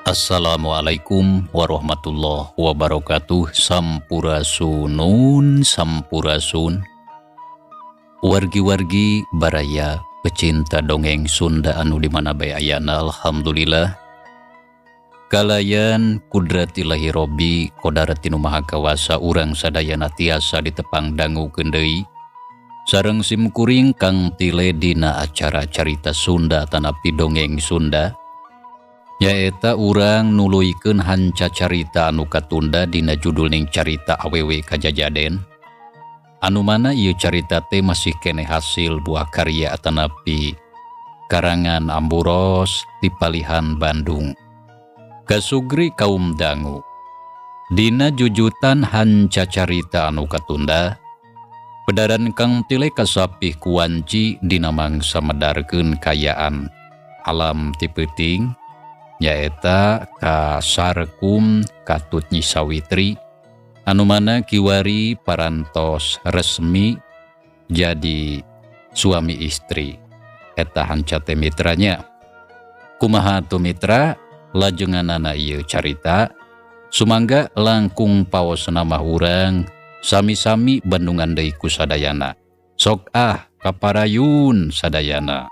Assalamualaikum warahmatullahi wabarakatuh. Sampurasunun sampurasun. Wargi-wargi baraya pecinta dongeng Sunda anu di mana bae ayana, alhamdulillah kalayan kudratillahi robbi kodarati nu maha kawasa urang sadayana tiasa ditepang dangukeun deui sareng simkuring Kang Tile dina acara carita Sunda tanapi dongeng Sunda. Nyaeta urang nuluykeun hanca carita anu katunda dina judul ning carita awewe kajajaden. Anu mana ieu carita teh masih keneh hasil buah karya atanapi karangan Amburos di Palihan Bandung. Kasugri kaum dangu. Dina jujutan hanca carita anu katunda, pedaran Kang Tile kasapih kuwanci dina mangsa medarkeun kayaan alam ti peuting, nyaeta ka Sarkum katut Nyi Sawitri anu mana kiwari parantos resmi jadi suami istri. Eta hanca teh mitranya. Kumaha atuh mitra lajenganana ieu carita? Sumangga langkung paos nama urang sami-sami bandungan deui ku sadayana. Sok ah kaparayun sadayana.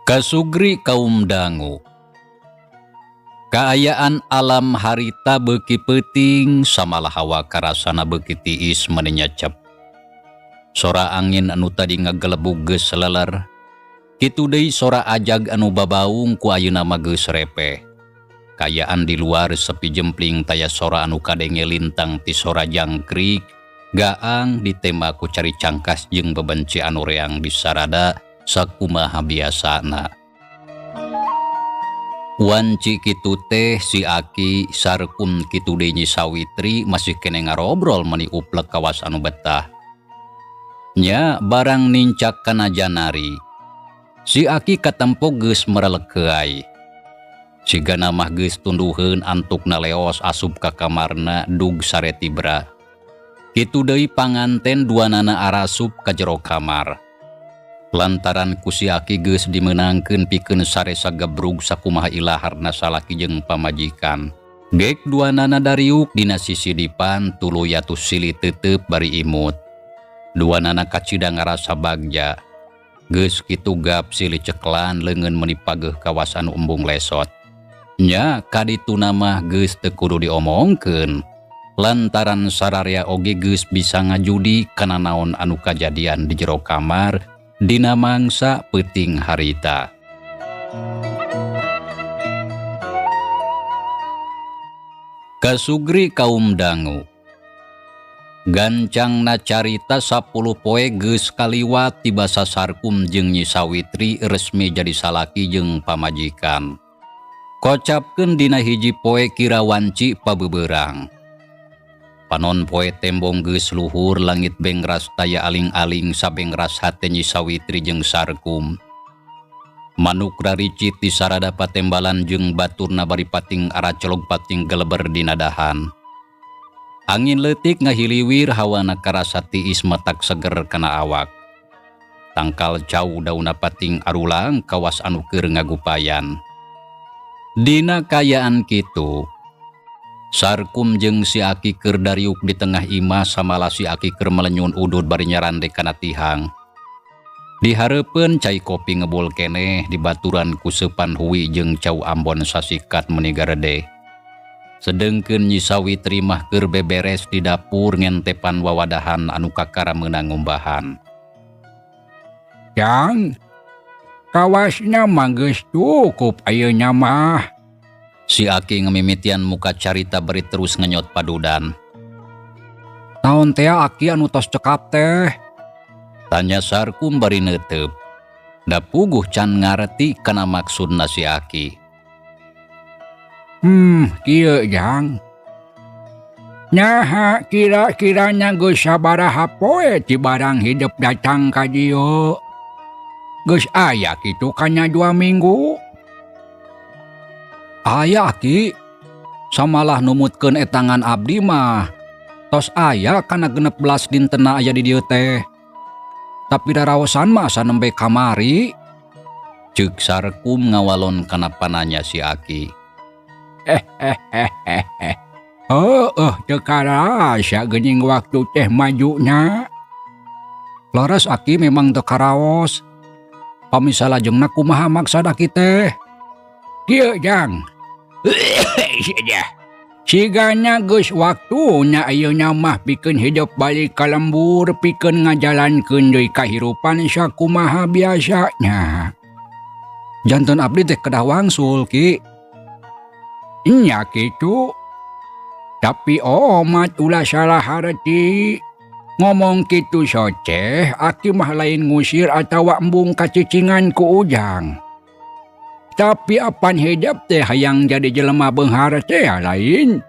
Kasugri kaum dangu. Kaayaan alam harita beuki peuting samalah hawa karasana beuki tiis meni nyacep. Sora angin anu tadi ngagelebug geus leler. Kitu deui sora ajag anu babaung ku ayeuna mah geus repeh. Kaayaan di luar sepi jempling taya sora anu kadenge lintang ti sora jangkrik, gaang ditema ku cari cangkas jeung bebenci anu reang di sarada sakumaha biasana. Wanci kitu teh si Aki Sarkum kitu deui Nyi Sawitri masih kene ngarobrol meni uplek kawas anu betah. Nya barang nincak kana janari. Si Aki katempo geus merelekeuai. Sigana mah geus tunduheun antukna leos asup ka kamarna dug sare tibra. Kitu deui panganten duanana arasup ka jero kamar. Lantaran ku si Aki geus dimeunangkeun pikeun sare sagebrug sakumaha ilaharna salaki jeung pamajikan. Gek duanana dariuk dina sisi dipan tuluy atuh silih tetep bari imut. Duanana kacida ngarasa bagja. Geus kitu gap silih ceklan leungeun meuni pageuh kawas anu embung lesot. Nya kadituna mah geus teu kudu diomongkeun. Lantaran sararea oge geus bisa ngajudi kana naon anu kajadian di jero kamar dina mangsa peuting harita. Kasugri kaum dangu. Gancangna carita 10 poe geus kaliwat tiba Sarkum jeung Nyi Sawitri resmi jadi salaki jeung pamajikan. Kocapkeun dina hiji poe kira wanci pabeberang. Panon poe tembong geus luhur langit bengras taya aling-aling sabengras hate Nyi Sawitri jeung Sarkum. Manuk raricit di sarada patembalan jeung baturna bari pating aracolog pating geleber dina dahan. Angin leutik ngahiliwir hawana karasa tiis matak seger kana awak. Tangkal cau dauna pating arulang kawas anu keur ngagupayan. Dina kayaan kitu, Sarkum jeung si Aki keur dariuk di tengah imah samalah si Aki keur melenyun udud bari nyarande kana tihang. Dihareupeun cai kopi ngebul keneh dibaturan ku seupan hui jeung cau Ambon sasikat meuni garede. Sedengkeun Nyi Sawitri mah keur beberes di dapur ngentepan wawadahan anu kakara meunang ngumbahan. Jang, kawasna mah geus cukup ayeuna mah. Si Aki ngemimitian muka carita bari terus ngenyot padudan. Naon teh Aki anu tos cekap teh? Tanya Sarkum bari neuteup. Da puguh can ngareti kana maksudna si Aki. Kieu Jang. Nyaha kira-kiranya geus sabaraha poe ti barang hidup datang ka dieu. Geus aya kitu kana 2 minggu. Aya Aki, samalah numutkeun etangan abdi mah. Tos aya kana 16 dintena aya di dieu teh. Tapi daraosan mah asa nembe kamari. Ceuk Sarkum ngawalon kana pananya si Aki. Heueuh, teu karasa geuning waktu teh majuna. Leres Aki memang teu karaos. Pami salajengna kumaha maksad Aki teh? Kieu Jang. Sigana geus waktuna ayeuna mah pikeun hidup balik ka lembur pikeun ngajalankeun deui kahirupan sakumaha biasana. Janten abdi teh kedah wangsul Ki. Nya kitu. Tapi omat ulah salah harti. Ngomong kitu soceh, Aki mah lain ngusir atawa embung kacicingan ku Ujang. Tapi apan hidep teh hayang jadi jelema beunghar teh lain.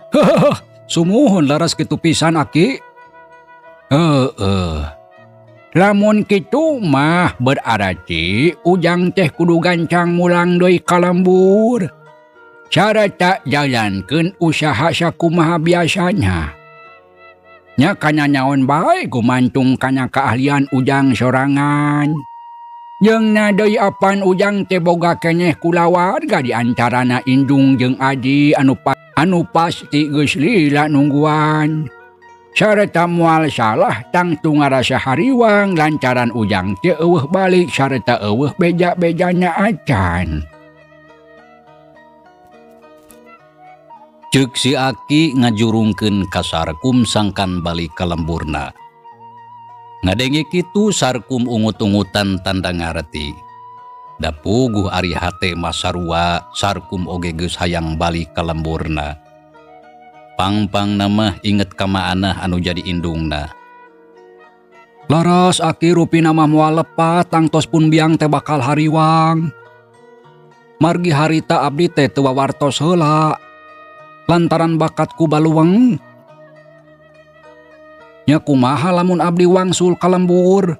Heuh, sumuhun laras kitu pisan Aki. Heeh. Lamun kitu mah berarti Ujang teh kudu gancang mulang deui ka lembur. Sarata jalankeun usaha sakumaha biasanya. Nya kana naon bae gumantung kana keahlian Ujang sorangan. Jeung na deui apan Ujang teh boga keneh kulawarga di antarana indung jeung adi anu pasti geus lila nungguan. Sarta moal salah tangtu ngarasa hariwang lantaran Ujang teh eueuh balik sarta eueuh beja-bejana acan. Ceuk si Aki ngajurungkeun ka Sarkum sangkan balik ka lemburna. Ngadenge kitu Sarkum ungut-ungutan tanda ngareti. Da puguh ari hate mah sarua Sarkum oge geus hayang balik ka lemburna. Pangpangna mah inget ka maanah anu jadi indungna. Laras Aki rupina mah moal lepat tangtos pun biang teh bakal hariwang. Margi harita abdi teh teu wawartos heula. Lantaran bakatku baluweng. Nya kumaha lamun abdi wangsul ka lembur.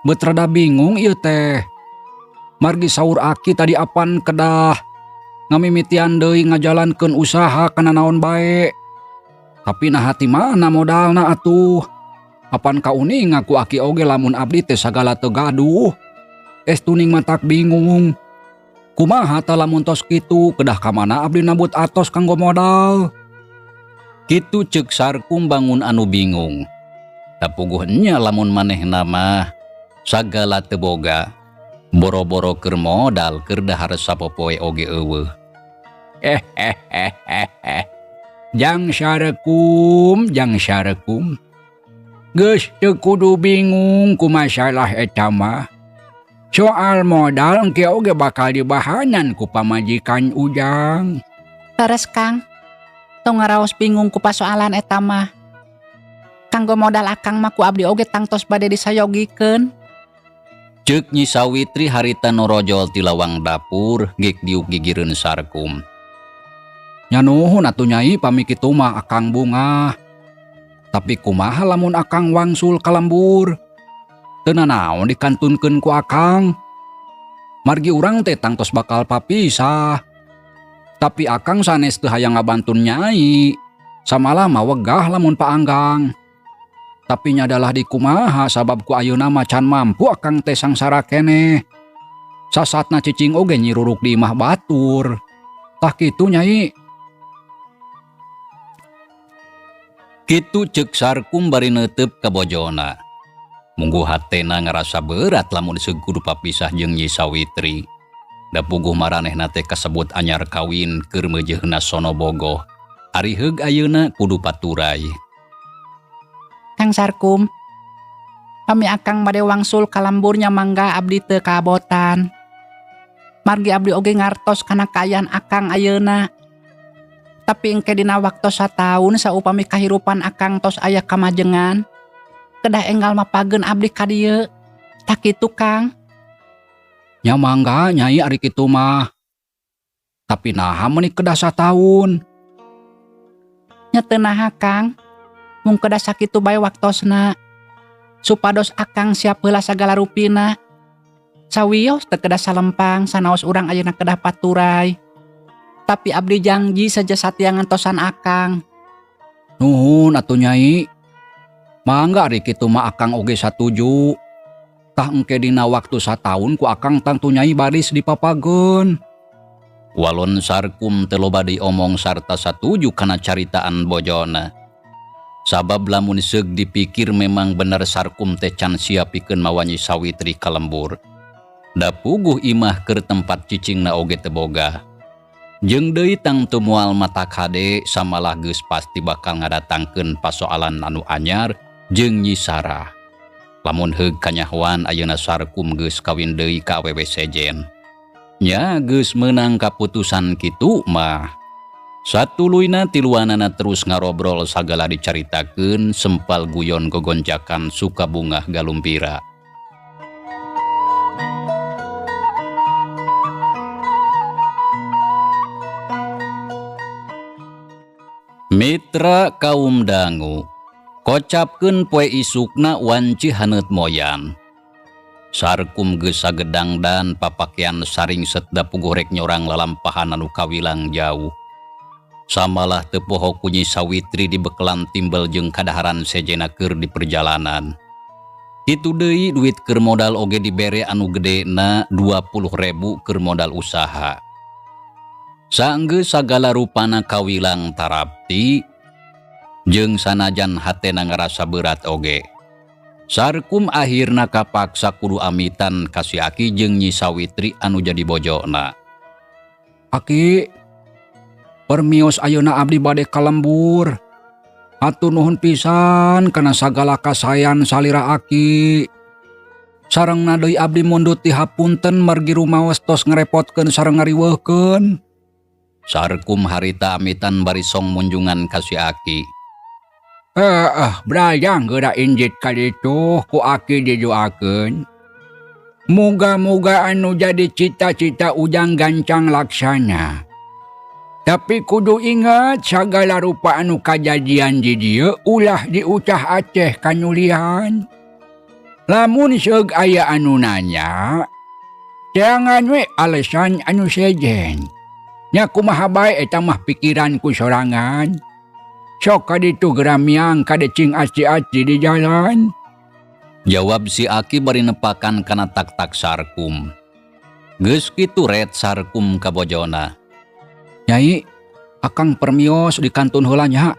Bet rada bingung ieu teh. Margi saur Aki tadi apan kedah ngamimitian deui ngajalankeun usaha kana naon bae. Tapi nah hati mana modalna atuh. Apan kauninga ku Aki oge lamun abdi teh sagala teu gaduh. Es tuning matak bingung. Kumaha ta lamun tos kitu kedah ka mana abdi nabut atos kanggo modal. Kitu ceuk Sarkum bangun anu bingung. Tapuguh nya lamun manehna mah sagala teu boga. Boro-boro keur modal keur dahar sapopoe oge eueuh. Jang Sarkum, jang Sarkum. Geus teu kudu bingung ku masalah eta mah. Soal modal engke oge bakal dibahanan ku pamajikan Ujang. Leres Kang. Tong ngaraos bingung ku pasoalan eta mah. Kanggo modal akang mah ku abdi oge tangtos bade disayogikeun. Ceuk Nyi Sawitri harita norojol ti lawang dapur geuk diuk gigireun Sarkum. Nya nuhun atuh Nyai pami kitu mah akang bungah. Tapi kumaha lamun akang wangsul ka lembur? Teu nanaon dikantunkeun ku akang. Margi urang teh tangtos bakal papisah. Tapi akang sanes teu hayang ngabantun Nyai. Samalah mah wegah lamun paanggang. Tapi nyadalah di kumaha sabab ku ayeuna mah can mampu akang teh sangsara keneh. Sasatna cicing oge nyiruruk di imah batur. Tah kitu, Nyai. Kitu ceuk Sarkum bari neuteup ka bojona. Mungguh hatena ngarasa berat lamun seug kudu papisah jeung Nyi Sawitri. Da puguh maranehna teh kasebut anyar kawin keur meujeuhna sono bogoh. Ari heug ayeuna kudu paturay. Kang Sarkum, pami akang bade wangsul ka lembur nya mangga, abdi teu kabotan. Margi abdi oge ngartos kana kaayaan akang ayeuna. Tapi engke dina waktos sataun saupami kahirupan akang tos aya kamajengan, kedah enggal mapageun abdi ka dieu. Tah kitu, Kang. Nya mangga, Nyai, ari kitu mah. Tapi naha meuni kedah sataun? Nya teu naha, Kang. Mung kedah sakitu bae waktosna. Supados akang siap heula sagala rupina. Sawios teu kedah salempang sanaos urang ayeuna kedah paturay. Tapi abdi janji saja satia ngantosan akang. Nuhun atuh, Nyai. Mangga ari kitu mah, akang oge satuju. Tah engke dina waktu sataun ku akang tangtu Nyai baris dipapageun. Walon Sarkum teu loba diomong sarta satuju kana caritaan bojona. Sabab lamun seug dipikir memang bener Sarkum teh can siap pikeun mawa Nyi Sawitri ka lembur. Da puguh imah keur tempat cicingna oge teu boga. Jeung deui tangtu moal matak hade, samalah geus pasti bakal ngadatangkeun pasoalan anu anyar jeung Nyi Sarah. Lamun heug kanyahoan ayeuna Sarkum geus kawin deui ka awewe sejen. Nya geus meunang kaputusan kitu mah. Satuluyna tiluanana terus ngarobrol, sagala dicaritakeun, sempal guyon gogonjakan, suka bungah galumpira. Mitra kaum dangu, kocapkeun poe isukna wanci haneut moyan. Sarkum geus sagedangdan, papakean saringset, da puguh rek nyorang lalampahan anu kawilang jauh. Samalah teu poho ku Nyi Sawitri dibekelan timbel jeung kadaharan sejena keur di perjalanan. Kitu deui duit keur modal oge dibere anu gedena 20.000 keur modal usaha. Saenggeus sagala rupana kawilang tarapti jeung sanajan hatena ngarasa berat oge. Sarkum akhirna kapaksa kudu amitan ka si Aki jeung Nyi Sawitri anu jadi bojona. Aki, permios, ayeuna abdi bade ka lembur. Hatur nuhun pisan kana sagala kasayan salira Aki. Sarengna deui abdi mundut dihapunten margi rumaos tos ngarepotkeun sareng ngariweuhkeun. Sarkum harita amitan bari song munjungan ka si Aki. Eh, eh, brayang geura injit ka ditu ku Aki didoakeun. Muga-muga anu jadi cita-cita ujang gancang laksana. Tapi kudu ingat, sagala rupa anu kajadian di dieu ulah diucah aceh ka nu lian. Lamun seug aya anu nanya, jangan we alasan anu sejen. Nya kumaha bae, eta mah pikiranku sorangan. Sok ka ditu geura miang, kade cing aci-aci di jalan. Jawab si Aki bari nepakan kana tak-tak Sarkum. Geus kitu ret Sarkum ka bojona. Nyai, akang permios di kantun heula nya.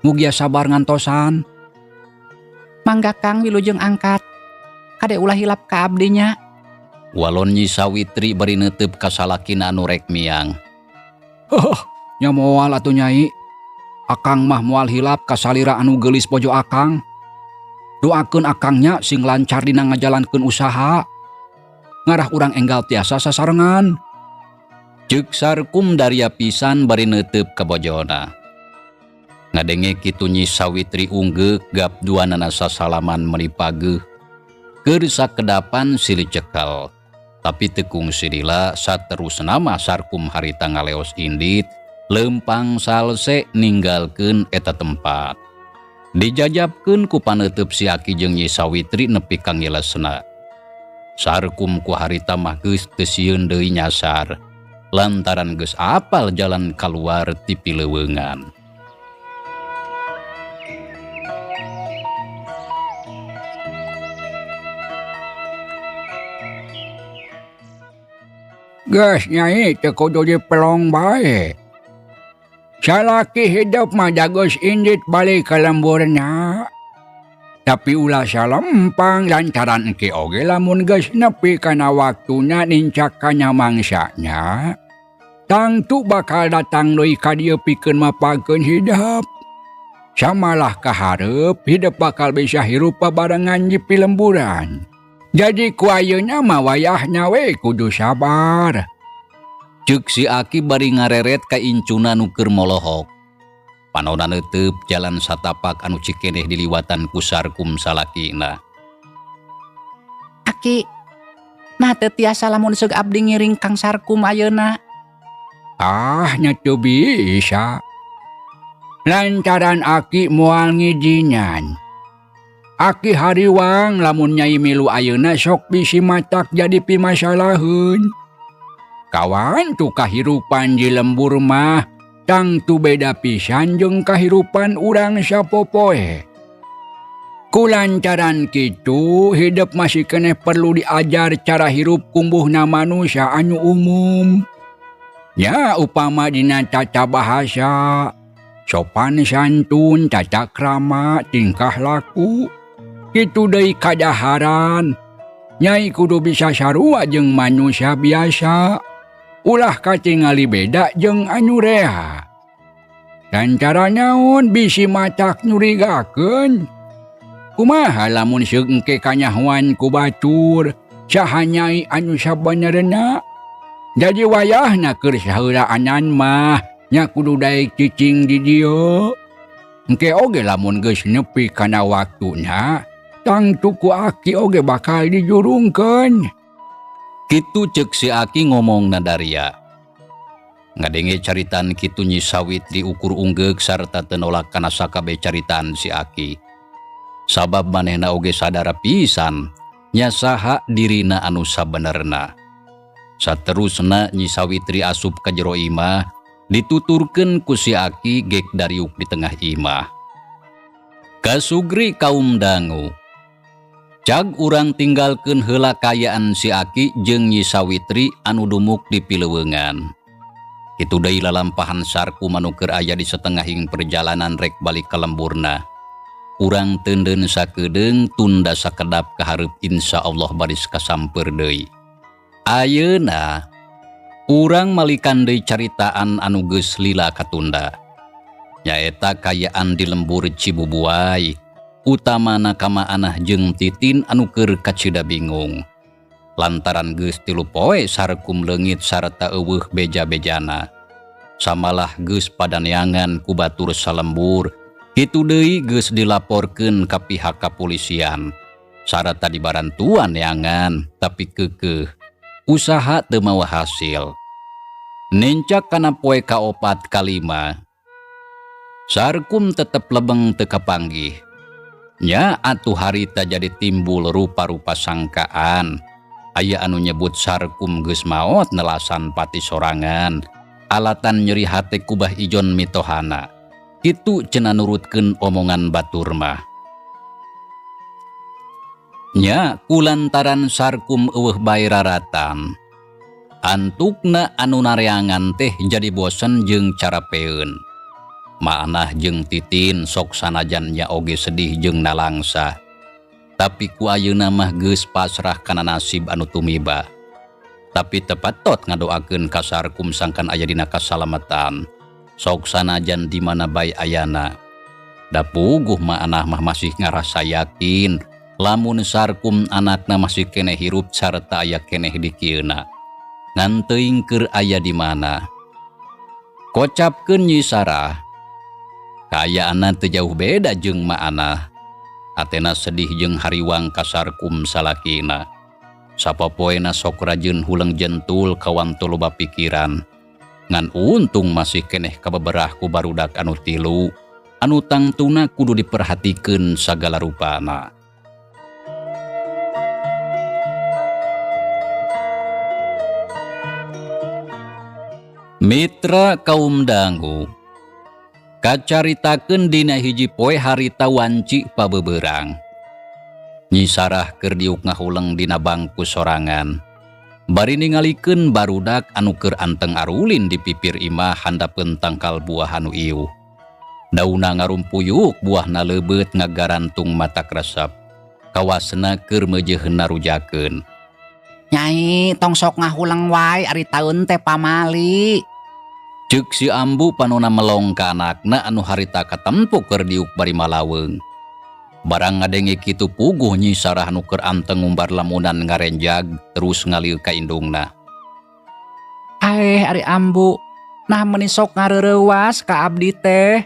Mugia sabar ngantosan. Mangga, Kang, wilujeng angkat. Kade ulah hilap ka abdi nya. Walon Nyi Sawitri bari neuteup ka salakina anu rek miang. Oh, nya moal atuh, Nyai. Akang mah moal hilap ka salira anu geulis bojo akang. Doakeun akangnya sing lancar dina ngajalankeun usaha. Ngarah urang enggal tiasa sasarengan. Ceuk Sarkum daria pisan bari neuteup ka bojona. Ngadenge kitu Nyi Sawitri unggeuk, gap duanana sasalaman meuni pageuh. Keur sakedapan silih cekel. Tapi teu kungsi lila saterusna mah Sarkum harita ngaleos indit, lempang salse ninggalkeun eta tempat. Dijajabkeun ku paneuteub si Aki jeung Nyi Sawitri nepi ka ngilesna. Sarkum ku harita mah geus teu sieun deui nyasar lantaran geus apal jalan kaluar ti pileuweungan. Geus nyai teu kudu dipelong bae. Salaki hidup mah da geus indit balik ka lemburna. Tapi ulah salempang lantaran engke oge lamun geus nepi kana waktuna nincak kana mangsana. Tangtu bakal datang deui ka dieu pikeun mapagkeun hidup. Samalah kaharep hidup bakal bisa hirup babarengan di pilemburan. Jadi ku ayeuna mah wayahna we kudu sabar. Ceuk si Aki bari ngareret ka incuna nu keur molohok. Panona neuteup jalan satapak anu cikeneh diliwatan ku Sarkum salakina. Aki, nah teu tiasa lamun seug abdi ngiring Kang Sarkum ayeuna. Ah, nya teu bisa. Lantaran Aki moal ngijinan. Aki hariwang lamun nyai milu ayeuna sok bisi matak jadi pimasalaheun. Kawan tu kahirupan di lembur mah tangtu beda pisan jeung kahirupan urang sapopoe. Kulantaran kitu hidup masih keneh perlu diajar cara hirup kumbuhna manusia anu umum. Ya upama dina tata bahasa, sopan santun, tata krama, tingkah laku, kitu deui kadaharan. Nyai kudu bisa sarua jeung manusia biasa. Ulah katingali beda jeung anu rea. Lantaran naon bisi matak nyurigakeun. Kumaha lamun seug engke kanyahoan ku batur, saha nyai anu sabenerna? Jadi wayahna keur saheulaanan mah nya kudu daek cicing di dieu. Engke oge lamun geus nepi kana waktuna, tangtu ku Aki oge bakal dijurungkeun. Kitu ceuk si Aki ngomong nadaria. Ngadenge caritan kitu Nyi Sawitri ukur unggeuk sarta teu nolak kana sakabeh caritan si Aki. Sabab manehna oge sadar pisan nya saha dirina anu sabenerna. Saterusna Nyi Sawitri asup ka jero imah, dituturkeun ku si Aki gek dariuk di tengah imah. Kasugri kaum dangu. Cag urang tinggalkeun heula kayaan si Aki jeung Nyi Sawitri anu dumuk di pileuweungan. Kitu deui lalampahan Sarkum anu keur aya di setengahing perjalanan rek balik ka lemburna. Urang teundeun sakedeung tunda sakedap ka hareup insyaallah baris kasamper deui. Ayeuna urang malikan deui caritaan anu geus lila katunda. Nyaeta kayaan di lembur Cibubuay, utamana kamaanah jeung Titin anu keur kacida bingung. Lantaran geus 3 poe Sarkum leungit sarta eueuh beja-bejana. Samalah geus padaneangan ku batur salembur, kitu deui geus dilaporkeun ka pihak kapolisian. Sarta dibarantuan neangan tapi keukeuh usaha teu mawa hasil. Nincak kana poe kaopat kalima, Sarkum tetep lebeng teu kapanggih. Nya atuh harita jadi timbul rupa-rupa sangkaan. Aya anu nyebut Sarkum geus maot nelasan pati sorangan, alatan nyeri hate kubah ijon mitohana. Kitu cenah nurutkeun omongan batur mah. Nya kulantaran Sarkum eueuh bae raratan, antukna anu nareangan teh jadi bosen jeung carapeun. Maanah jeung Titin sok sanajan nya oge sedih jeung nalangsa. Tapi ku ayeuna mah geus pasrah kana nasib anu tumiba. Tapi tepatot ngadoakeun ka Sarkum sangkan aya dina kasalamatan. Sok sanajan di mana bae ayana. Da puguh maanah mah masih ngarasa yakin lamun Sarkum anakna masih keneh hirup sarta aya keneh di kieuna. Ngan teuing keur aya di mana. Kocapkeun Nyi Sarah, kayaanna teu jauh beda jeung maanah. Atena sedih jeung hariwang ka Sarkum salakina. Sapopoena sok rajin huleng jentul kawantu loba pikiran. Ngan untung masih keneh kabeberah ku barudak anu tilu, anu tangtuna kudu diperhatikeun sagala rupana. Mitra kaum dangu, kacaritakeun dina hiji poe harita wanci pabeberang. Nyi Sarah keur diuk ngahuleng dina bangku sorangan. Bari ningalikeun barudak anu keur anteng arulin di pipir imah handapeun tangkal buah anu iuh. Dauna ngarumpuyuk, buahna leubeut ngagarantung matak resep. Kawasna keur meujeuhna rujakeun. Nyai, tong sok ngahuleng wae, ari taun teh pamali. Ceuk si ambu panona melong ka anakna anu harita katempo keur diuk bari malaweung. Barang ngadenge kitu puguh Nyi Sarah nu keur anteng ngumbar lamunan ngarenjag terus ngalieu ka indungna. Aeh, ari ambu, nah meuni sok ngareureuwas ka abdi teh.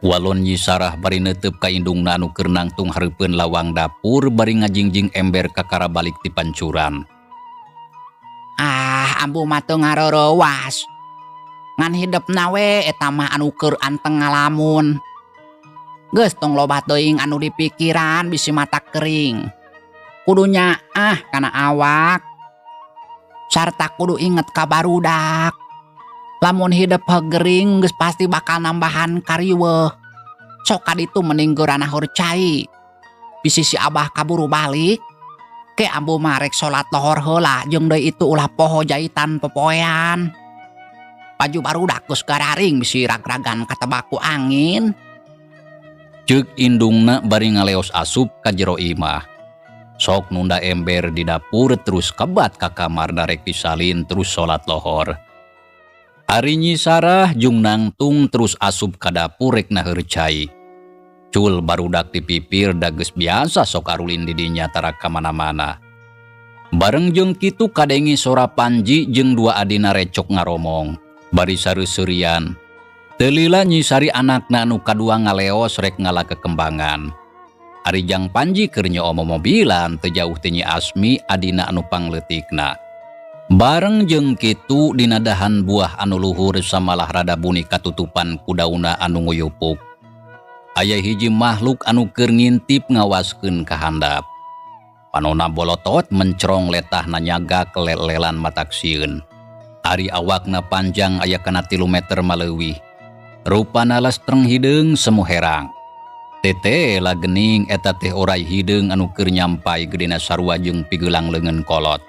Walon Nyi Sarah bari neuteup ka indungna anu keur nangtung hareupeun lawang dapur bari ngajingjing ember kakara balik ti pancuran. Ah, ambu mah teu ngareureuwas. Ngan hidepna we eta mah anu keur anteng ngalamun. Geus tong loba teuing anu dipikiran bisi mata kering. Kudu nyaah kana awak. Sarta kudu inget ka barudak. Lamun hidep hegering geus pasti bakal nambahan kariweuh. Sok kaditu mending geura naheur cai. Bisi si abah kaburu balik. Ke ambu mah rek salat lohor heula jeung deui itu ulah poho jaitan popoean. Baju barudak geus gararing bisi rag-ragan katebak ku angin. Ceuk indungna bari ngaleos asup ka jero imah. Sok nunda ember di dapur terus kebat ka kamar darek disalin terus salat lohor. Ari Nyi Sarah jung nangtung terus asup ka dapur rek naheur cai. Cul barudak di pipir da geus biasa sok arulin di dinya tara ka mana-mana. Bareng jeung kitu kadenge sora Panji jeung dua adina recok ngaromong. Bari sareuseurian. Teu lila Nyi Sari anakna anu kadua ngaleos rek ngala kekembangan. Ari Jang Panji keur nyoo momobilan teu jauh ti Nyi Asmi adina anu pangleutikna. Bareng jeung kitu dina dahan buah anu luhur samalah rada buni katutupan ku dauna anu nguyupuk. Aya hiji makhluk anu keur ngintip ngawaskeun ka handap. Panona bolotot mencrong letahna nyagak lelelan matak sieun. Ari awakna panjang aya kana 3 meter maleuwih. Rupana lastreng hideung semu herang. Tete la gening eta teh orai hideung anu keur nyampai gedena sarua jeung pigelang leungeun kolot.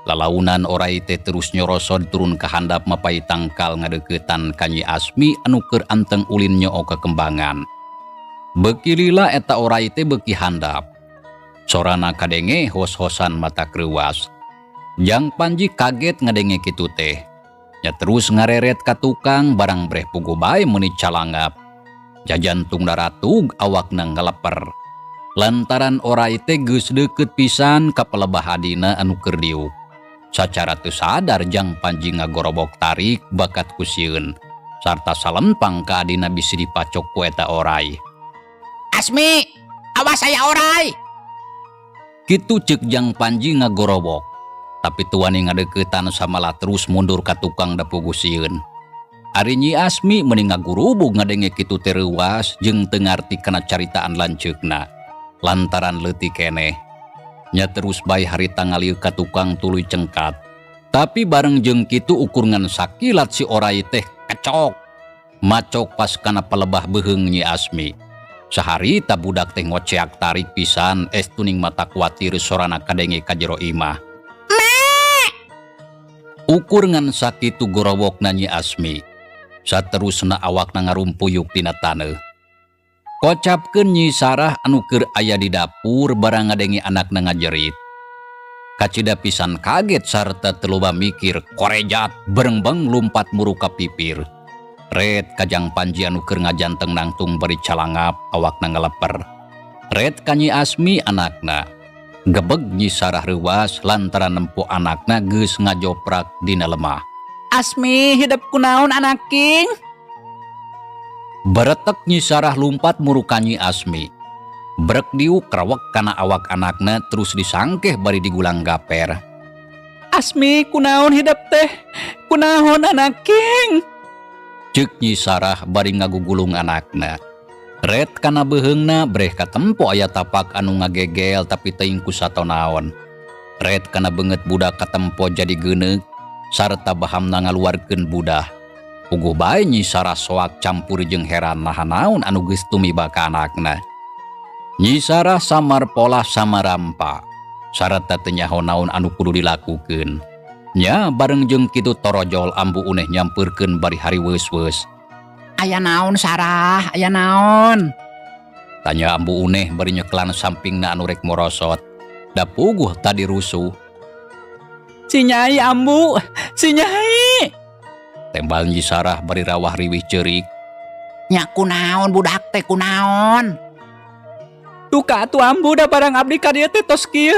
Lalaunan orai teh terus nyorosod turun ka handap mapai tangkal ngadeuketan ka Nyi Asmi anu keur anteng ulin nyoo kekembangan. Beuki lila eta orai teh beuki handap. Sorana kadenge hos-hosan mata kreuwas. Jang Panji kaget ngadenge kitu teh. Nya terus ngareret ka tukang barang breh puguh bae meuni calangap. Jajantung daratug awakna ngaleper. Lantaran orai teh geus deukeut pisan ka pelebah adina anu keur diuk. Sacara teu sadar Jang Panji ngagorobok tarik bakat ku sieun. Sarta salempang ka adina bisi dipacok ku eta orai. Asmi, awas aya orai. Kitu ceuk Jang Panji ngagorobok. Tapi tuani ngadeuketan samalah terus mundur ka tukang da puguh sieun. Ari Nyi Asmi meuni ngagurubug ngadenge kitu teh reuwas jeung teu ngarti kana caritaan lanceukna. Lantaran leutik keneh. Nya terus bae harita ngalieu ka tukang tuluy cengkat. Tapi bareng jeung kitu ukur ngan sakilat si orai teh kecok. Macok pas kana pelebah beuheung Nyi Asmi. Saharita budak teh ngoceak tarik pisan es tuning mata kuatir sorana kadenge ka jero imah. Ukur ngan sakitu gorowokna Nyi Asmi. Saterusna awakna ngarumpuyuk dina taneuh. Kocapkeun Nyi Sarah anu keur aya di dapur barang ngadenge anakna ngajerit. Kacida pisan kaget sarta teu loba mikir korejat berengbeng lumpat muru ka pipir. Red kajang Panji anu keur ngajanteng nangtung bari calangap awakna ngaleper. Red ka Nyi Asmi anakna. Gebeg Nyi Sarah reuwas lantaran nempo anakna geus ngajoprak dina lemah. Asmi hidep kunaon anak king? Beretek Nyi Sarah lumpat muru ka Nyi Asmi. Brek diuk krawek kana awak anakna terus disangkeh bari digulang gaper. Asmi kunaon hidep teh? Kunaon anak king? Ceuk Nyi Sarah bari ngagugulung anakna. Red kana beuheungna breh katempo aya tapak anu ngagegel tapi teuing ku sato naon. Red kana beungeut budak katempo jadi geuneuk. Sarta bahamna ngaluarkeun budah. Puguh bae Nyi Sarah soak campur jeung heran naha naon anu geus tumiba ka anakna. Nyi Sarah samar polah samarampa sarta teu nyaho naon anu kudu dilakukeun. Nya bareng jeung kitu torojol Ambu Uneh nyampeurkeun bari hariweus-weus. Aya naon, Sarah? Aya naon? Tanya Ambu Uneh bari nyeklan sampingna anu rek morosot. Da puguh tadi rusuh. Si Nyai, Ambu, si Nyai. Tembal Nyi Sarah bari rawah riwih ceurik. Nya kunaon budak teh, kunaon? Duka atuh, Ambu, da barang abdi ka dieu teh tos kieu.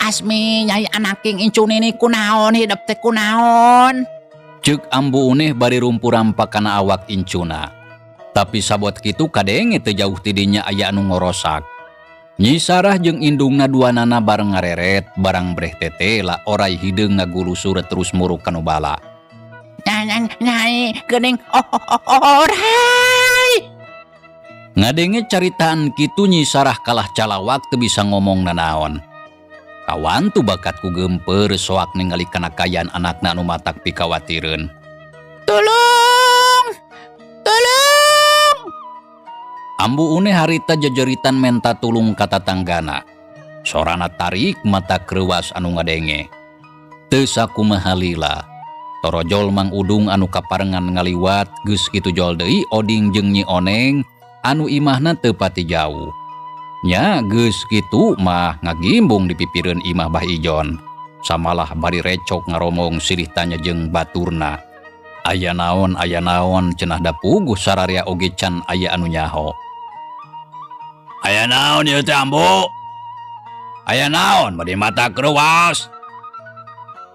Asmi, Nyai, anaking incu nini kunaon, hidep teh kunaon? Ceuk Ambu Uneh bari rumpu-rampa kana awak incuna. Tapi sabot kitu kadenge teu jauh tidinya aya anu ngorosak. Nyi Sarah jeung indungna duanana bareng ngareret barang breh tetela oray hideung ngagulusur terus muruk kanu bala. Nyai, nyai, nyai, geuning oh, oh, oh, oray. Ngadenge caritaan kitu Nyi Sarah kalah calawak teu bisa ngomong nanaon. Kawantu bakat ku geumpeur soak ningali kana kaayaan anakna anu matak pikawatireun. Tolong! Tolong! Ambu Uneh harita jejeritan menta tulung ka tatanggana. Sorana tarik matak reuwas anu ngadenge. Teu sakumaha lila. Torojol Mang Udung anu kaparengan ngaliwat, geus kitu jol deui Oding jeung Nyi Oneng anu imahna teu pati jauh. Nya geus kitu mah ngagimbung di pipireun imah Bah Ijon. Samalah bari recok ngaromong silih tanya jeung baturna. Aya naon, aya naon cenah, da puguh sararea oge can aya anu nyaho. Aya naon ieu teh, Ambu? Aya naon bade matak reuwas?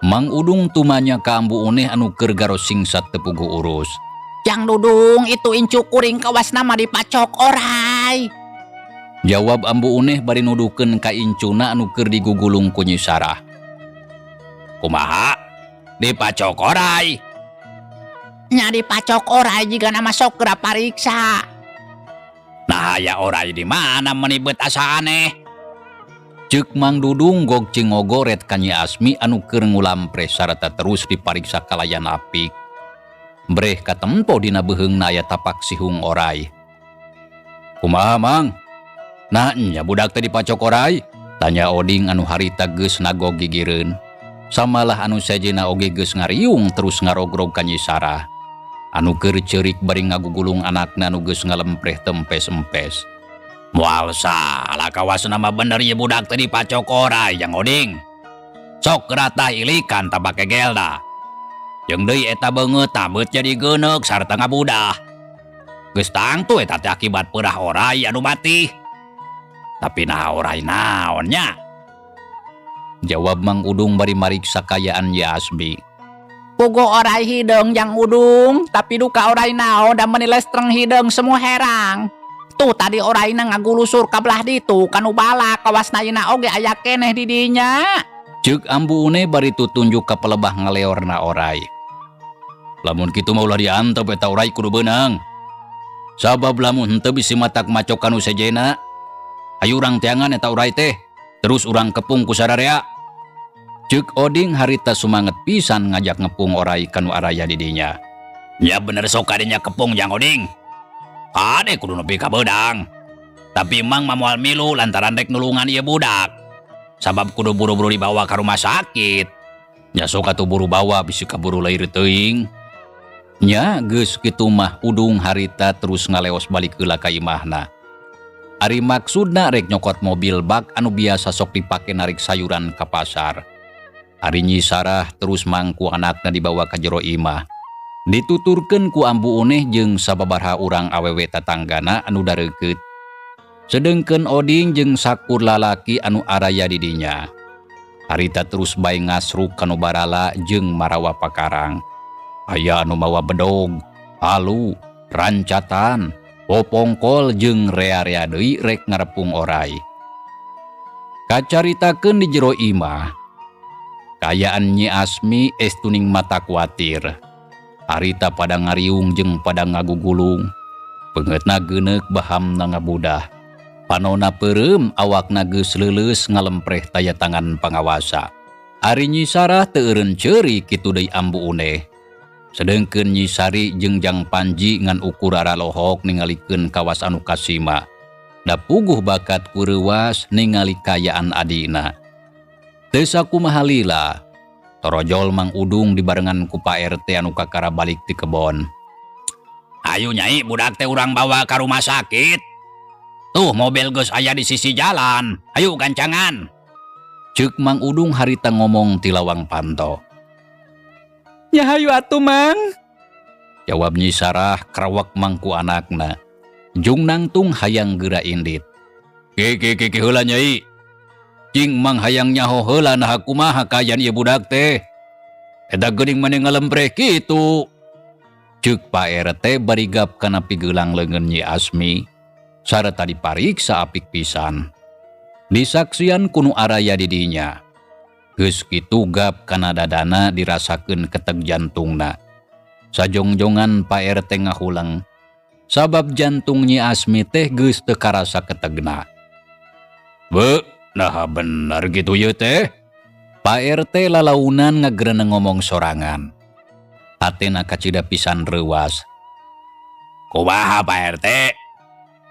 Mang Udung tumanya ka Ambu Uneh anu keur garosing sat teu puguh urus. Jang Dudung, itu incu kuring kawasna mah dipacok oray. Jawab Ambu Uneh bari nuduhkeun ka incuna anu keur digugulung ku Nyi Sarah. Kumaha? Dipacok oray? Nya dipacok oray jigana mah, sok geura pariksa. Nah, aya oray di mana, meuni beut asa aneh? Ceuk Mang Dudung gog cingogoret ka Nyi Asmi anu keur ngulampre sarta terus dipariksa kalayan apik. Breh katempo dina beuheungna aya tapak sihung oray. Kumaha, Mang? Nah nya budak teh dipacok oray? Tanya Oding anu harita geus nagog gigireun. Samalah anu sejenna oge geus ngariung terus ngarogrog ka Nyi Sarah. Anu keur ceurik bari ngagugulung anakna anu geus ngalempreh tempes-empes. Moal salah, kawasna mah bener ieu budak teh dipacok oray, Jang Oding. Sok geura tah ilikan tapak kegelna. Jeung deui eta beungeut beut jadi geuneuk sarta ngabudah. Geus tangtu eta teh akibat peurah oray anu mati. Tapi nah oray naon nya? Jawab Mang Udung bari mariksa kaayaan Nyi Asmi. Puguh oray hideung, Jang Udung, tapi duka oray naon, da meuni lestreng hideung semua herang. Tuh tadi orayna ngagulusur ka belah ditu kanu balak, kawasna ayeuna oge aya keneh di dinya. Ceuk Ambu Une bari tutunjuk ka pelebah ngaleorna oray. Lamun kitu mah ulah diantep, eta oray kudu beunang. Sabab lamun henteu bisi matak macok kanu sejena. Ayo urang teangan eta oray teh, terus urang kepung ku sararea. Ceuk Oding harita sumanget pisan ngajak ngepung oray kanu araya di dinya. Ya bener, sok kadinya kepung, Jang Oding. Kade kudu nepi ka beudang. Tapi Mang mah moal milu lantaran rek nulungan ieu budak. Sabab kudu buru-buru dibawa ka rumah sakit. Nya sok atuh buru bawa, bisi kaburu lair teuing. Nya geus kitu mah Udung harita terus ngaleos balik heula ka imahna. Ari maksudna rek nyokot mobil bak anu biasa sok dipake narik sayuran ka pasar. Ari Nyi Sarah terus mangku anakna dibawa ka jero imah. Dituturkeun ku Ambu Uneh jeung sababaraha urang awewe tatanggana anu dareukeut. Sedengkeun Oding jeung sakur lalaki anu araya di dinya. Harita terus bae ngasruk kanu barala jeung marawa pakarang. Aya anu mawa bedog, palu, rancatan, popongkol jeung rea-rea deui rek ngarepung oray. Kacaritakeun di jero imah, kaayaan Nyi Asmi estuning mata kuatir. Harita pada ngariung jeung pada ngagugulung. Beungeutna geuneuk, bahamna ngabudah. Panona peureum, awakna geus leuleus ngalempreh taya tangan pangawasa. Ari Nyi Sarah teu eureun ceurik kitu deui Ambu Uneh. Sedengkeun Nyi Sari jeung Jang Panji ngan ukur aralohok ningalikeun kawas anu kasima. Da puguh bakat ku reuwas ningali kaayaan adina. Teu sakumaha lila, torojol Mang Udung dibarengan ku Pak RT anu kakara balik ti kebon. Ayu Nyai, budak teh urang bawa ka rumah sakit. Tuh mobil geus aya di sisi jalan. Ayo gancangan. Ceuk Mang Udung harita ngomong ti lawang panto. Ya hayu atuh, Mang. Jawab Nyi Sarah krawak mangku anakna. Jung nangtung hayang geura indit. Ke ke ke ke heula Nyai. Cing Mang hayang nyaho heula naha kumaha kaayaan ieu budak teh. Eta geuning maneh ngalempreh kitu. Ceuk Pak RT bari gap kana pigelang leungeun Nyi Asmi sarta dipariksa apik pisan. Disaksian ku nu araya di dinya. Geus kitu gap kana dadana dirasakeun keteg jantungna. Sajongjongan Pak RT ngahuleng sabab jantung Nyi Asmi teh geus teu karasa ketegna. Be, naha bener gitu ieu teh? Pak RT lalaunan ngagereneng ngomong sorangan. Hatena kacida pisan reuwas. Kumaha Pak RT?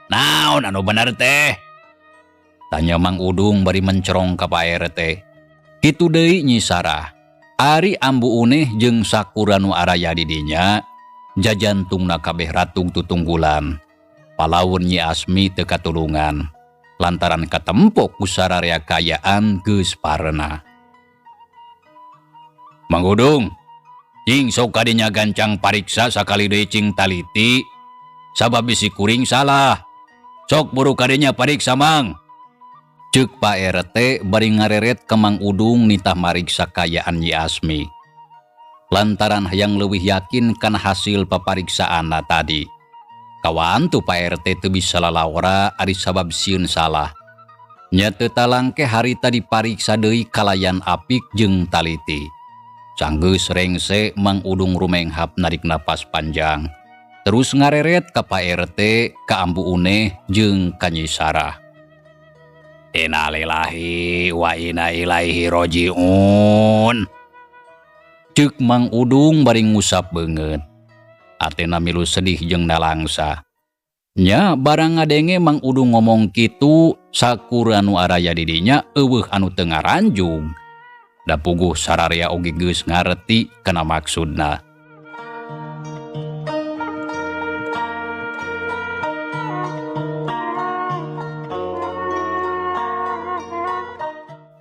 Naon anu bener teh? Tanya Mang Udung bari mencerong ka Pak RT. Kitu deui Nyi Sarah. Ari Ambu Uneh jeung sakura nu araya di dinya, jajantungna kabeh ratug tutunggulan. Palaun Nyi Asmi teu katulungan. Lantaran katempok ku sararea kaayaan geus parena. Mang Udung, cing sok kadinya gancang pariksa sakali deui cing taliti, sabab bisi kuring salah. Sok buru kadinya pariksa Mang. Ceuk Pak RT bari ngareret ka Mang Udung nitah mariksa kaayaan Nyi Asmi. Lantaran hayang leuwih yakin kana hasil papariksaanna tadi. Kawantu Pak RT teu bisa lalawara ari sabab sieun salah. Nya teu talangke harita dipariksa deui kalayan apik jeung taliti. Sanggeus rengse Mang Udung rumenghap narik napas panjang. Terus ngareret ka Pak RT, ka Ambu Uneh jeung ka Nyi Sarah. Innalillahi wa inna ilaihi rojiun. Ceuk Mang Udung bari ngusap beungeut. Atena milu sedih jeung nalangsa. Nya barang ngadenge Mang Udung ngomong kitu, sakura nu araya di dinya eueuh anu teu ngaranjung. Da puguh sararea oge geus ngareti kana maksudna.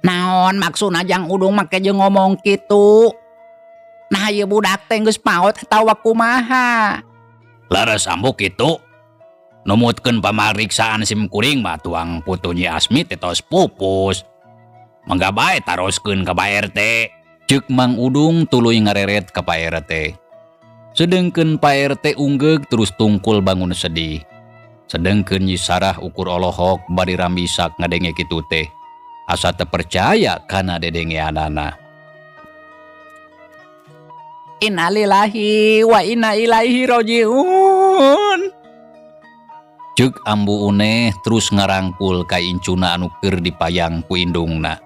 Naon maksudna Jang Udung make jeung ngomong kitu? Nah ieu budak teh geus maot atawa kumaha? Leres ambu kitu. Numutkeun pamariksaan sim kuring mah tuang putu Nyi Asmi teh tos pupus. Mangga bae taroskeun ka Pak RT. Ceuk Mang Udung tuluy ngareret ka Pak RT. Sedengkeun Pak RT unggeug terus tungkul bangun sedih. Sedengkeun Nyi Sarah ukur olohok bari ramisak ngadenge kitu teh. Asa teu percaya kana dedengeanana. Innalillahi wa inna ilaihi rojiun. Ceuk Ambu Uneh terus ngarangkul ka incuna anu keur dipayang ku indungna.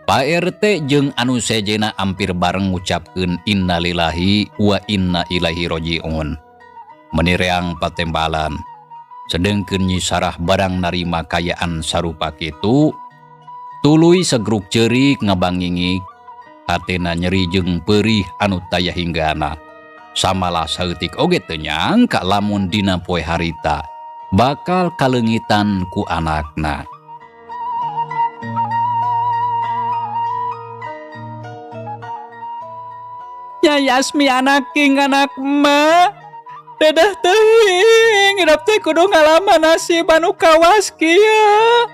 Pak RT jeung anu sejena ampir bareng ngucapkeun innalillahi wa inna ilaihi rojiun. Meni reang patembalan. Sedengkeun Nyi Sarah barang narima kayaan sarupa kitu, tuluy segruk ceurik ngabangingik, hatena nyeri jeung perih anu taya hinggana. Samalah saeutik oge teu nyangka lamun dina poe harita bakal kaleungitan ku anakna. Nyai Asmi anak king anak emak. Dadah teuing, hidup teh kudu ngalaman nasib anu kawas kieu.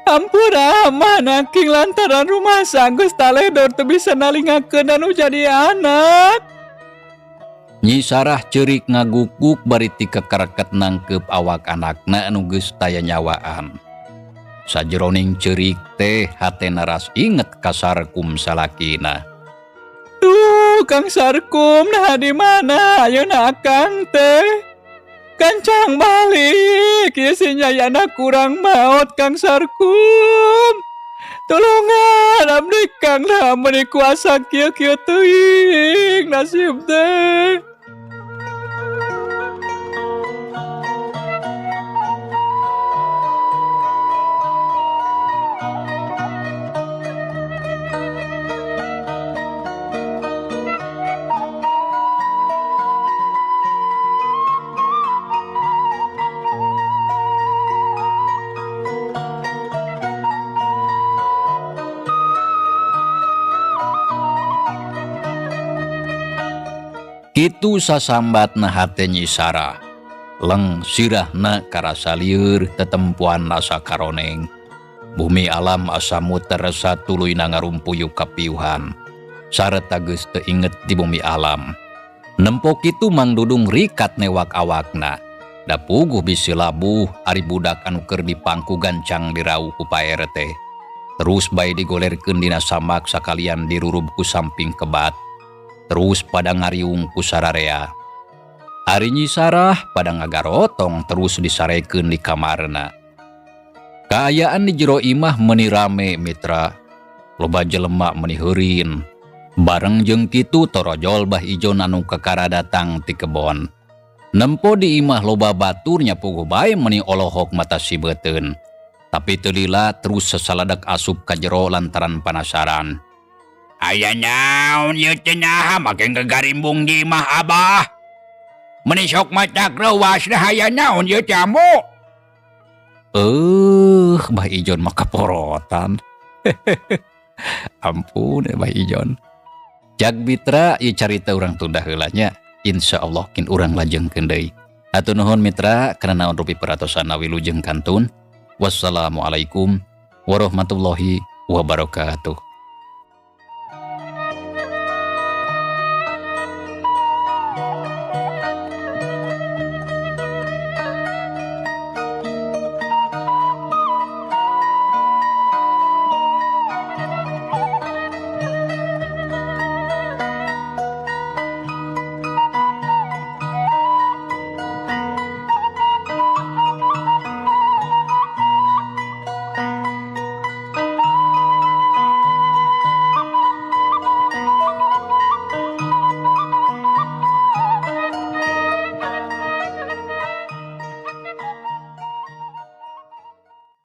Ampura anak king lantaran rumah sanggeus taledor teu bisa nalingakeun anu jadi anak. Nyi Sarah ceurik ngagukuk bari tikekeret nangkeup awak anakna anu geus taya nyawaan. Sajeroning ceurik teh hatena ras inget ka Sarkum salakina. Duh, Kang Sarkum, nah di mana? Ayeuna Akang teh. Gancang balik, ieu si Nyai anak kurang maot Kang Sarkum. Tulungan abdi Kang, nah meuni kuasa kieu-kieu teuing nasib teh. Kitu sasambatna hate Nyi Sarah. Leng sirahna karasa lieur tetempuan asa karoneng. Bumi alam asa muter satuluyna ngarumpuyuk kapiuhan. Sareta geus teu inget di bumi alam. Nempo kitu Mang Dudung rikat newak awakna. Da puguh bisi labuh ari budak anu keur dipangku gancang dirauh ku Pak RT. Terus bae digolerkeun dina samak sakalian dirurub ku samping kebat. Terus pada ngariung ku sararea. Ari Nyi Sarah pada ngagarotong terus disarekeun di kamarna. Kaayaan di jero imah meuni rame mitra. Loba jelema meuni heurin. Bareng jeung kitu torojol Bah Ijon anu kakara datang ti kebon. Nempo di imah loba batur nya puguh bae meuni olohok mata sibeteun. Tapi teu lila terus sasaladak asup ka jero lantaran panasaran. Aya naon ieu teh naha make gagarimbung di imah Abah? Meuni sok matak reuas dah aya naon ieu teh ambu? Bah Ijon mah kaporotan. Ampun Bah Ijon. Jag mitra ieu carita urang tunda heula nya. Insyaallah kin urang lajengkeun deui. Hatur nuhun mitra kana naon rupi peratosanna wilujeng kantun. Wassalamualaikum warahmatullahi wabarakatuh.